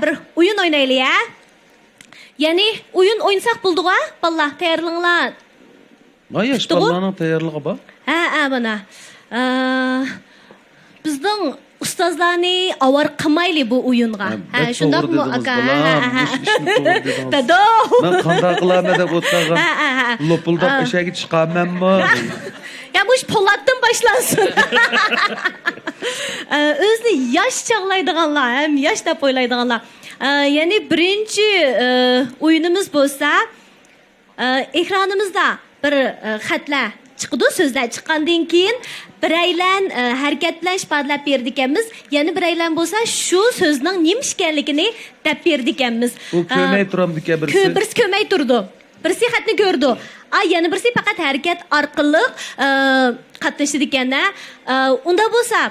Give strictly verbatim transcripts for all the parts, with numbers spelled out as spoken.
بىر ئويۇن ئوينايلى، ھە؟ يەنى ئويۇن ئوينىساق بولىدىغۇ، ھە؟ بالىلار، تەييارلىڭلار. ما ياش پۈتتىغۇ؟ بالىلارنىڭ تەييارلىقى بار. ھە، ھە، مانا. ئە، بىزنىڭ ئۇستازلارنى ئاۋارە قىلمايلى بۇ ئويۇنغا. ھە، ھە، بەك شۇنداقمۇ، توغرا دېدىڭىز، ئاكا؟ بالام، ھە، ھە، ھە. مۇشۇ ئىشنى توغرا دېدىڭىز. دادو! مەن قانداق قىلارمەن دەپ ئولتۇرغان. ھە، ھە، ھە. لوپۇلداپ ئە. ئەشەگە چىقارمەنمۇ؟ يا، مۇشۇ پولاتتىن باشلانسۇن. ئە، ئۆزىنى ياش چاغلايدىغانلار، ھەم ياش دەپ ئويلايدىغانلار. ئە، يەنى بىرىنچى، ئە، ئويۇنىمىز بولسا، ئە، ئېكرانىمىزدا بىر، ئە، خەتلەر چىقىدۇ، سۆزلەر چىققاندىن كېيىن بىرەيلەن، ئە، ھەرىكەت بىلەن ئىپادىلەپ بېرىدىكەنمىز، يەنە بىرەيلەن بولسا شۇ سۆزنىڭ نېمە ئىكەنلىكىنى دەپ بېرىدىكەنمىز. ئۇ ئە، كۆرمەي تۇرامدىكەن بىرسى. كۆ-، بىرسى كۆرمەي تۇرىدۇ. بىرسى خەتنى كۆرىدۇ. ئا، يەنە بىرسى پەقەت ھەرىكەت ئارقىلىق، ئە، قاتنىشىدىكەن، ھە. ئە، ئۇنداق بولسا،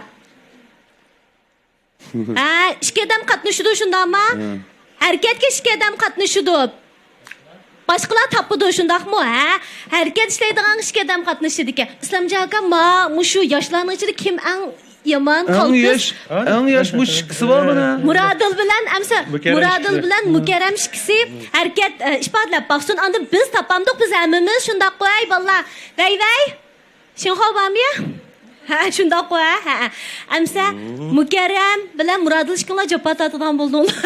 ھە، ئىككى ئادەم قاتنىشىدۇ، شۇنداقمۇ؟ ھە. ھەرىكەتكە ئىككى ئادەم قاتنىشىدۇ. باشقىلار تاپىدۇ، شۇنداقمۇ؟ ھە؟ ھەرىكەت ئىشلەيدىغان ئىككى ئادەم قاتنىشىدىكەن. ئىسلامجان ئاكا، ما، مۇشۇ ياشلارنىڭ ئىچىدە كىم ئەڭ يامان، ئەڭ قالتىس؟ ياش، ئەڭ ياش مۇشۇ ئىككىسى بار مانا. مۇرادىل بىلەن ئەمسە، مۇكەررەم مۇرادىل ئىككىسى. بىلەن مۇكەررەم ئىككىسى ھەرىكەت، ئە، ئىپادىلەپ باقسۇن. ئاندىن بىز تاپامدۇق، بىز ھەممىمىز شۇنداققۇ، ھەي بالىلار. ۋەي، ۋەي. شىنخۇا بارمۇ يا؟ ھە، شۇنداققۇ، ھە، ھە. ئەمسە مۇكەررەم بىلەن مۇرادىل ئىككىڭلار جاپا تارتىدىغان بولدۇڭلار.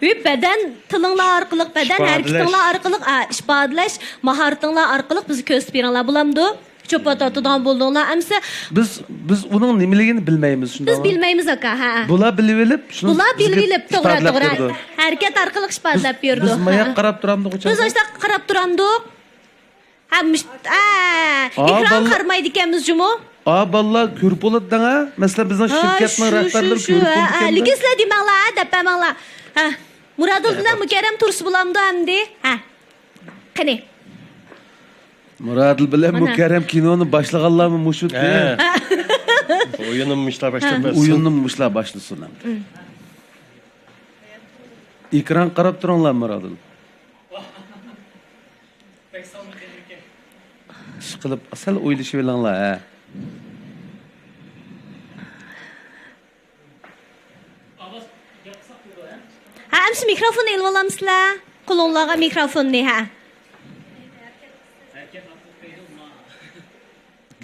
ۋى بەدەن تىلىڭلار ئارقىلىق، بەدەن ئىپادىلەش. ھەرىكىتىڭلار ئارقىلىق، ئە، ئىپادىلەش ماھارىتىڭلار ئارقىلىق بىزگە كۆرسىتىپ بېرىڭلار، بولامدۇ؟ جاپا تارتىدىغان بولدۇڭلار. ئەمسە بىز، بىز ئۇنىڭ نېمىلىكىنى بىلمەيمىز، شۇنداقمۇ؟ بىز بىلمەيمىز، ئاكا، ھە. بۇلار بىلىۋېلىپ، شۇنى بۇلار بىزگە بىلىۋېلىپ، توغرا، ئىپادىلەپ توغرا. بېرىدۇ. ھەرىكەت ئارقىلىق بىز، ئىپادىلەپ بېرىدۇ. بىز ماياق ھە. قاراپ تۇرامدۇق، بىز ئاشۇنداق قاراپ تۇرامدۇق. ھە، مۇش-، ئە، ئا، ئېكران باللا-، قارىمايدىكەنمىز جۇمۇ. ئا، بالىلار كۆرۈپ بولىدۇ دەڭە. مەسىلەن، بىزنىڭ ھە، شىركەتنىڭ شۇ، شۇ، رەھبەرلىرى شۇ، كۆرۈپ ھە، ھە، بولىدىكەن. لېكىن سىلەر دېمەڭلار، ھە، دەپ بەرمەڭلار. ھە، مۇرادىل بىلەن مۇكەررەم تۇرسا بولامدۇ ئەمدى؟ ھە، قېنى. مۇرادىل بىلەن مانا. مۇكەررەم كىنونى باشلىغانلارمۇ مۇشۇ. ھە. ئويۇننى مۇشۇلار باشلاپ ھە. بەرسۇن. ئويۇننى مۇشۇلار باشلىسۇن ئەمدى. ئېكران قاراپ تۇرۇڭلار، مۇرادىل. ئىشقىلىپ، سەل ئويلىشىۋېلىڭلار، ھە. ھە، ئەمسە مىكروفوننى ئېلىۋالامسىلەر؟ قولۇڭلارغا مىكروفوننى، ھە.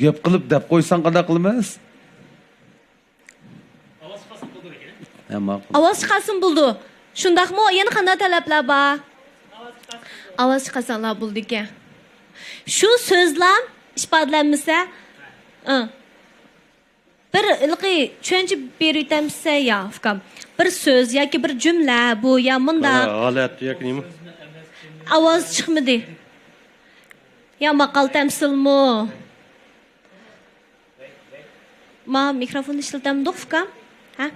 گەپ قىلىپ دەپ قويساڭ قانداق قىلىمىز؟ ھە، ماقۇل. ئاۋاز چىقارسىمۇ بولىدۇ. شۇنداقمۇ؟ يەنە قانداق تەلەپلەر بار؟ ئاۋاز چىقارساڭلار بولىدىكەن. شۇ سۆزلەم ئىپادىلەنمىسە، ئىڭ. بىر ھېلىقى چۈشەنچە بېرىۋېتەمسە يا، ئۇكام؟ بىر سۆز ياكى بىر جۈملە بۇ يا مۇنداق. ھالەت ياكى نېمە؟ ئاۋاز چىقمىدى. يا ماقال تەمسىلمۇ؟ ما مىكروفوننى ئىشلىتەمدۇق، ئۇكام؟ ھە؟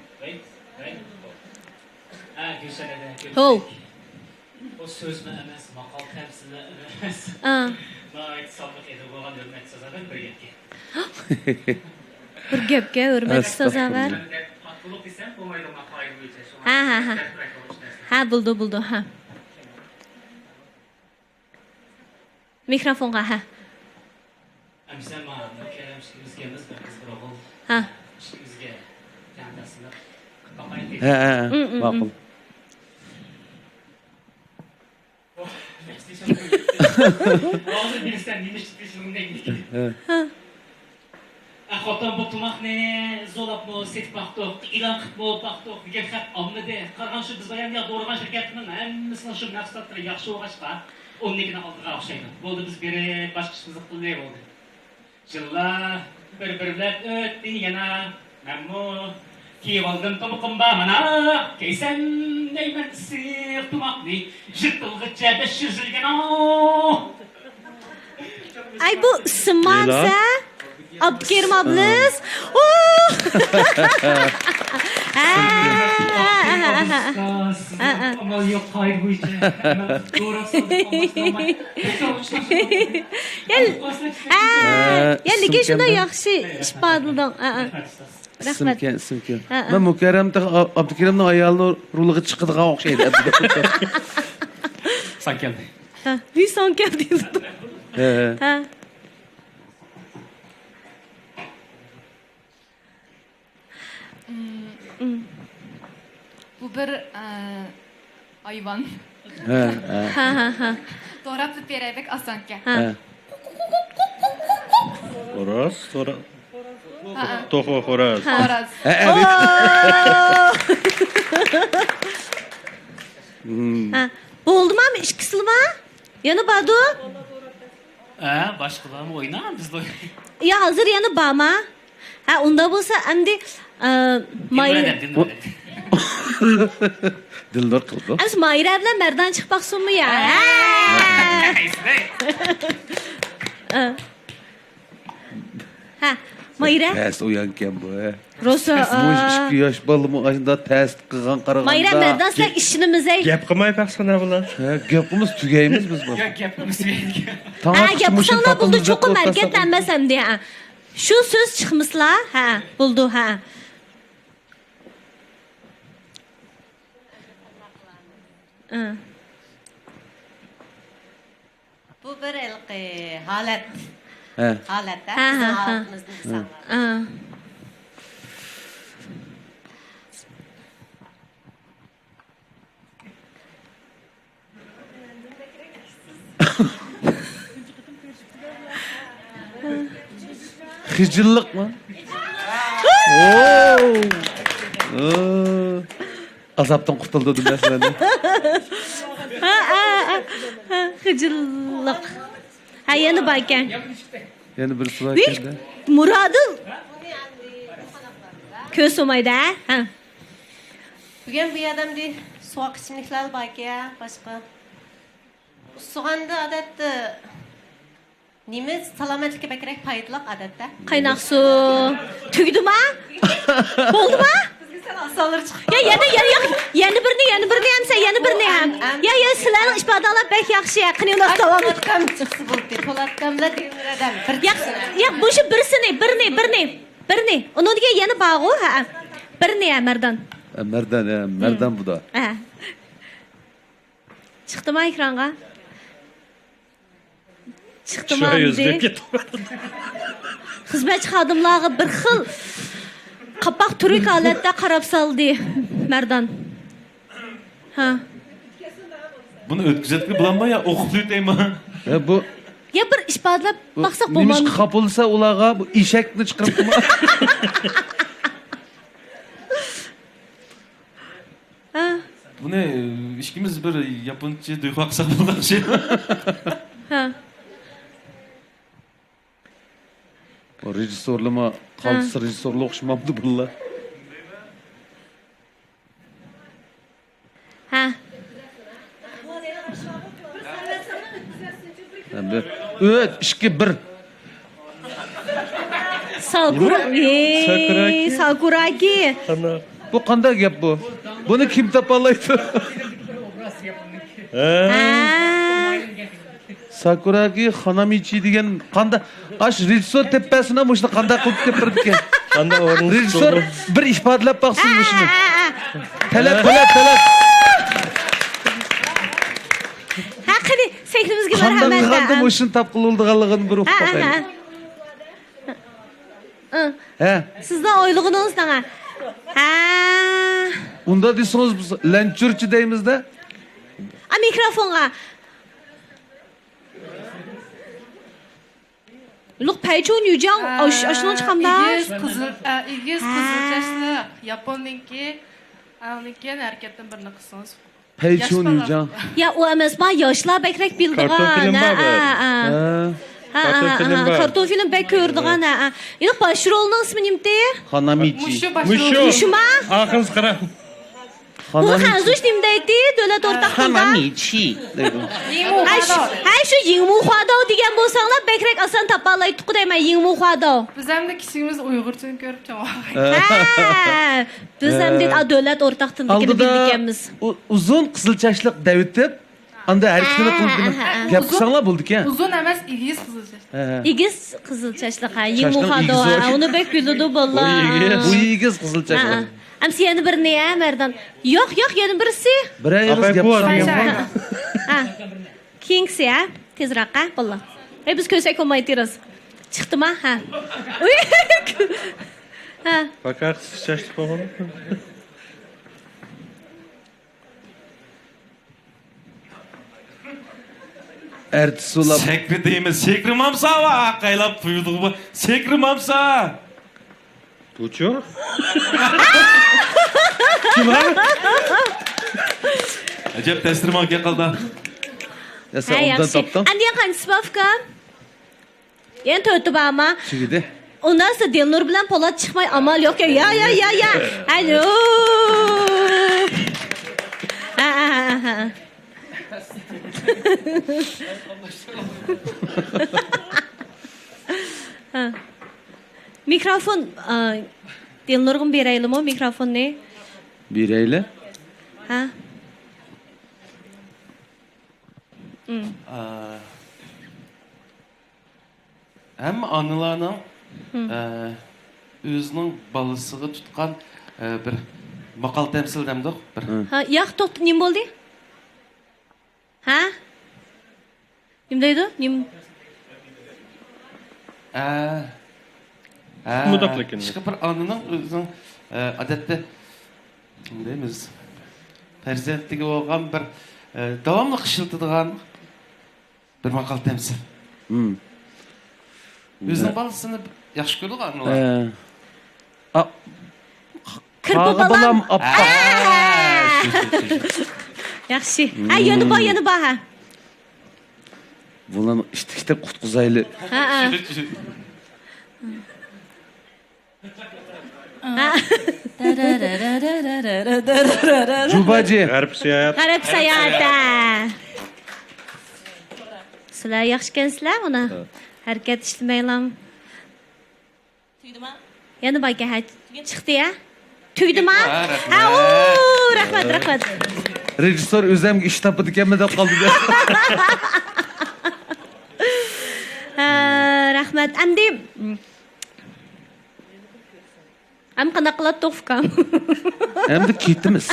ھە، گۈلشەن ھەدە، ھو. ئۇ سۆزمۇ ئەمەس، ماقال تەمسىلى ئەمەس. ئا. ناھايىتى سالماق ئېغىر بولغان ھۆرمەتلىك سازاۋەر بىر گەپكە. بىر گەپكە ھۆرمەتلىك سازاۋەر. ئەستەغپۇرۇللا. مەن دەپ ئاتقۇلۇق دېسەم بولمايدۇ، ما قائىدە بويىچە. شۇڭا ھە، ھە، ھە. دەپ بېرەي، توغرا چۈشىنەرسىز. ھە، بولدى، بولدى، ھە. مىكروفونغا، ھە. ئەمسە ما مۇكەررەم ئىككىمىزگە بىر قىز بىر ئوغۇل. ھە. ئىككىمىزگە تەڭداشلىق قىلىپ باقايلى. ھە، ھە، ھە. مم، مم، ماقۇل. مم. ھە. ھە. ئە، خوتۇن، بۇ تۇماقنى زورلاپمۇ سېتىپ باقتۇق، ئېلان قىلىپمۇ باقتۇق، لېكىن خەت ئالمىدى. قارىغان شۇ بىز بايام ياق دورىغان شىركەتنىڭ ھەممىسىنىڭ شۇ مەھسۇلاتلىرى ياخشى بولغاچقا، ئۇنىڭكىنى ئالدىغان ئوخشايدۇ. بولدى، بىز بېرىپ باشقا ئىشىمىزنى قىلىلى بولدى. يىللار بىر-بىرى بىلەن ئۆتتى يەنە، مەنمۇ كىيىۋالدىم تۇمىقىم بار مانا، كىيسەم دەيمەن ئىسسىق تۇماقنى، يىرتىلغىچە بەش يۈز يىل يەنە. ئاي، بۇ ئىسىمانسە؟ ئابدۇكېرىم ئابلىز. ئۇھ! ھە. ئامال يوق، قائىدە بويىچە. يا، ھە. يا، لېكىن شۇنداق ياخشى ئىپادىلىدىڭ. ھە، ھە. رەھمەت. ئىسىمكەن، ئىسىمكەن. ھە، ھە. مەن مۇكەررەم تېخى ئابدۇكېرىمنىڭ ئايالىنىڭ رولىغا چىقىدىغان ئوخشايدۇ. ساڭا كەلدى. ھە، ھى، ساڭا كەلدى. ھە، ھە. ھە. مم. بىر، ئە، ھايۋان. ھە، ھە. ھە، ھە، ھە. دوراپلا بېرەي، بەك ئاسانكەن. ھە. ھە. خوراز، خورا-، ھە، ھە. توخۇ، خوراز. ھە. خوراز. ھە، ھە، بىت-، ھە. بولدىما، ئىككىسىلىما؟ يەنە باردۇ؟ ھە، باشقىلارمۇ ئوينا، بىز ئوينايلى. يا، ھازىر يەنە بارما؟ ھە، ئۇنداق بولسا ئەمدى، ئە، مايرا-، دىلنۇر ئادەم، دىلنۇر ئادەم. دىلنۇر قىلدى. ئەمىسە مايرا بىلەن مەردان چىقىپ باقسۇنمۇ يا؟ ھە. ھە. ھە، مايرا. پەس ئويۇنكەن بۇ، ھە. روسا، مۇشۇ ئىككى ياش بالىمۇ ئاشۇنداق تەس قىلغان قارىغاندا. مايرا، مەردان، سىلەر ئىشىنىمىز، ھەي. گەپ قىلماي باقسانا بۇلار. ھە، گەپ قىلمىسا تۈگەيمىز بىز بۇ. يا، گەپ قىلمىسا تۈگەيدىكەن. ھە، گەپ قىلساڭلار بولدى، چوقۇم ھەرىكەت ئەمەس ئەمدى، ھە. شۇ سۆز چىقمىسىلا، ھە، بولدى، ھە. ھە. بۇ بىر ھېلىقى ھالەت. ھە. ھالەت، ھە؟ ھە، بىزنىڭ ھە، ھە. ھالىتىمىزنى دېسەڭلار. ھە. خىجىللىقمۇ؟ ئوو. ئوو. ئازابتىن قۇتۇلدۇم مەسىلەن. ھە، ھە، ھە، ھە، خىجىللىق. ھە، يەنە باركەن. يەنە بىرسى باركەن-دە. مۇرادىل. كۆز سومايدۇ، ھە؟ ھە. بۈگۈن بۇ يەردە ئەمدى سوغۇق ئىچىملىكلەر باركەن، باشقا. ئۇسسىغاندا ئادەتتە نېمە سالامەتلىككە بەكرەك پايدىلىق ئادەتتە؟ قايناق سۇ. تۈگىدىما؟ بولدىما؟ بىزگە سەل ئاسانلىرى چىقىپ يا، يەنە، يەنە، يەنە، يەنە بىرنى، يەنە بىرنى ئەمسە، يەنە بىرنى ھەم. ئەم، ئەم. يا، يا، سىلەرنىڭ ئىپادىلەر بەك ياخشى، يا. قېنى، ئۇنداق داۋام. پولاتكام چىقسا بولدى. پولاتكام بىلەن دىلنۇر ئادەم. بىر ياق، چىقسۇن. ياق، مۇشۇ بىرسىنى، بىرنى، بىرنى، بىرنى. ئۇنىڭدىن كېيىن يەنە بارغۇ، ھە. بىرنى، ھە، مەردان. ھە، مەردان، ھە، مەردان بۇدا. ھە. چىقتىما ئېكرانغا؟ چىقتىما ئەمدى؟ خىزمەتچى خادىملارغا بىر خىل قاپاق تۈرۈك ھالەتتە قاراپ سالدى مەردان. ھە. بۇنى ئۆتكۈزەتكىلى بولامدۇ يا ئوقۇپ ئۆتەيمۇ؟ يا بۇ يا بىر ئىپادىلەپ بۇ باقساق نېمىشقا بولمامدۇ؟ خاپا بولسا ئۇلارغا بۇ ئېشەكنى چىقىرىپتىما؟ ھە. بۇنى ئىككىمىز بىر ياپونچە دۇيخۇا قىلساق بولىدۇ. ھە. بۇ رېژىسسورلىما ھە. قالتىس رېژىسسورلۇق ئوخشىمامدۇ بۇلار؟ ھە. ھە، بىر. ئۈچ، ئىككى، بىر. ساكۇرا-، ئېي، ساكۇراكى. ساكۇراكى. قانداق؟ بۇ قانداق گەپ بۇ؟ بۇنى كىم تاپالايدۇ؟ ھە. ھە. ساكۇراكى خانامىچى دېگەن قانداق؟ ئاش رېژىسسور تېپىپ بەرسىنا، مۇشۇنى قانداق قىلىپ تېپىپ بېرىدىكەن؟ قانداق ئورۇن رېژىسسور بىر ئىپادىلەپ باقسۇن مۇشۇنى. ھە، ھە، ھە. تەلەت، تەلەت، تەلەت. ھە، قېنى، سەھنىمىزگە مەرھەمەت. قانداق قىلغاندا ھە. مۇشۇنى تاپقىلى بولىدىغانلىقىنى بىر ئۇقۇپ ھە، ھە، باقايلى. ھە. ئىڭ. ھە. سىزنىڭ ئويلىغىنىڭىز دەڭە. ھە. ئۇنداق دېسىڭىز، بىز لەنچۈرچى دەيمىز-دە. ئا، مىكروفونغا. لۇق پەيچۇن يۈجياڭ، ئا، ئاش-، ئاشۇنىڭ چىقامدا. ئېگىز قىزىل، ئا، ئېگىز ھە. قىزىل چاچلىق ياپوننىڭكى، ئانىڭدىن كېيىن ھەرىكەتتىن بىرنى قىلسىڭىز. پەيچۇن يۈجياڭ. يا، ئۇ ئەمەس، ما ياشلار بەكرەك بىلىدىغان. كارتون فىلىم ھە، بار ھە، بىر. ھە. ھە. ھە، كارتون ھە، فىلىم ھە، بار. كارتون فىلىم بەك كۆرىدىغان، ھە، ھە. ياق، باش رولنىڭ ئىسمى نېمىتى؟ خانامىچى. مۇشۇ باش مۇشۇ. رول. مۇشۇما؟ ئاخىرىنى قارا. بۇ خانامىچى. خەنزۇش نېمە دەيتتى؟ دۆلەت ئورتاق تىلدا؟ خانامىچى دەيدۇ. ھە، شۇ، ھە، شۇ يىڭمۇخۇاداۋ دېگەن بولساڭلار بەكرەك ئاسان تاپالايتتۇققۇ دەيمەن، يىڭمۇخۇاداۋ. بىز ئەمدى كىچىكىمىز ئۇيغۇرچىنى كۆرۈپ چوڭ. ھە. بىز ئەمدى، ئا، دۆلەت ئورتاق تىلدىكىنى ئالدىدا بىلىدىكەنمىز. ئۇ-، ئۇزۇن قىزىل چاچلىق دەۋېتىپ، ئاندىن ھەرىكىتىنى ھە، قىلىپ ھە، ھە. گەپ قىلساڭلار بولىدىكەن. ئۇزۇن ئەمەس، ئېگىز قىزىل چاچ. ھە، ھە. ئېگىز قىزىل چاچلىق، ھە، چاچنىڭ يىڭمۇخاداۋ، ئېگىزى ھە، ئۇنى بەك بىلىدۇ بالىلار. بۇ ئېگىز. بۇ ئېگىز قىزىل چاچلىق. ھە، ھە. ئەمسە يەنە بىرنى، ھە، مەردان. يوق، يوق، يەنە بىرسى. بىرەر ئېغىز ئاپاي، گەپ بۇ قىلساڭلار. ھە، ھە. كېيىنكىسى، ھە؟ تېزرەك، ھە؟ باللا. ئەي، بىز كۆرسەك بولمايتىرىز. چىقتىما؟ ھە. ئۇي. ھە. باكا قىزىل چاچلىق بولغان. ئەرتىس بولاپ. سەكرىدىمىز، سەكرىمامسا ۋا قايلاپ تۇيۇلدۇغۇ بۇ. سەكرىمامسا. بۇچۇ؟ كىم ھە؟ ئەجەب تەسىرىم ئاكا قالدا. يا سەن ھە، ئوبدان ياخشى. تاپتىڭ. ئەمدى ياقان سىپاف ئۇكام. يەنە تۆتى بارما؟ تۈگىدى. ئۇنداقسا دىلنۇر بىلەن پولات چىقماي ئامال يوق. يا، يا، يا، يا. ئەلو. ھە، ھە، ھە، ھە. ھە. مىكروفون، ئا، دىلنۇرغىمۇ بېرەيلىمۇ مىكروفوننى؟ بېرەيلى. ھە. ئا، ھەممە ئانىلارنىڭ، ئە، ئۆزىنىڭ بالىسىغا تۇتقان، ئە، بىر ماقال تەمسىل دەمدۇق، بىر ھە، ياق، توختا، نېمە بولدى؟ ھە؟ نېمە دەيدۇ؟ نېمە؟ ئە، ئە، مۇنداق لېكىن. ئىشقىلىپ بىر ئانىنىڭ ئۆزىنىڭ، ئە، ئادەتتە، نېمە دەيمىز، پەرزەنتىگە بولغان بىر، ئە، داۋاملىق ئىشلىتىدىغان بىر ماقال تەمسىل. مم. ئۆزىنىڭ بالىسىنى ياخشى كۆرىدىغان ئانىلار. ئە. ئا، كىرپى قاغا بالام. بالام ئاپئاق. ئا! ياخشى. ھە، يەنە بار، يەنە بار، ھە. بۇلارنى ئىتتىك-ئىتتىك قۇتقۇزايلى. ھە، ھە. ھە. جۇباجى. غەرب ساياھەت. غەرب ساياھەت، ھە. سىلەر ياخشىكەنسىلەر، مانا. ھە. ھەرىكەت ئىشلىمەيلا. تۈگىدىما؟ يەنە باركەن، ھە، چىقتى، ھە؟ تۈگىدىما؟ ھە، رەھمەت. ھە، ئۇ، رەھمەت، رەھمەت. رېژىسسور ئۆزەمگە ئىش تاپىدىكەنمەن دەپ قالدى. ھە، رەھمەت. ئەمدى، ئەمدى قانداق قىلاتتۇق، ئۇكام؟ ئەمدى كېتىمىز.